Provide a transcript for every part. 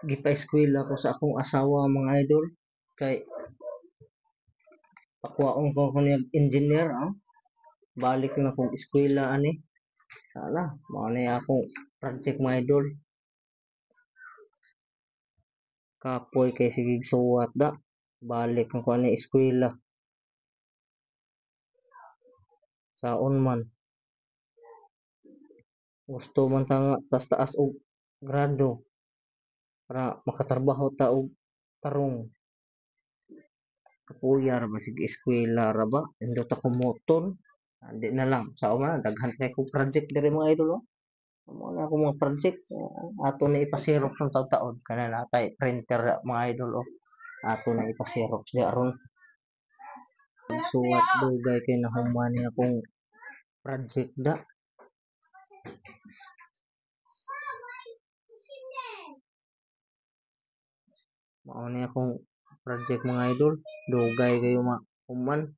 Gipa-eskwela ko sa akong asawa, mga idol, kay pakuwaon ko niya engineer, ah. Balik na kog eskwela ani. Sana mao ni akong project, mga idol. Kapoy kay sige suwat da. Balik na ko ani eskwela. Saon man. Gusto man ta nga taas-taas og grado para makatrabaho ta og tarong. Kapoya ra ba sige eskwela ra ba? Nindot ako moton. Hindi na lang. Sao man, daghan kay kog project diri, mga idol, oh. Mao na akong mga project. Ato na ipa-xerox ng taud-taod. Kana natay printer mga idol, oh. Ato na ipa-xerox di aron. Suwat dugay kay nahuman ni akong project da. Mao ni akong project, mga idol. Dugay kayo mahuman.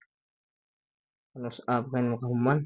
Ano sa kayo makahuman.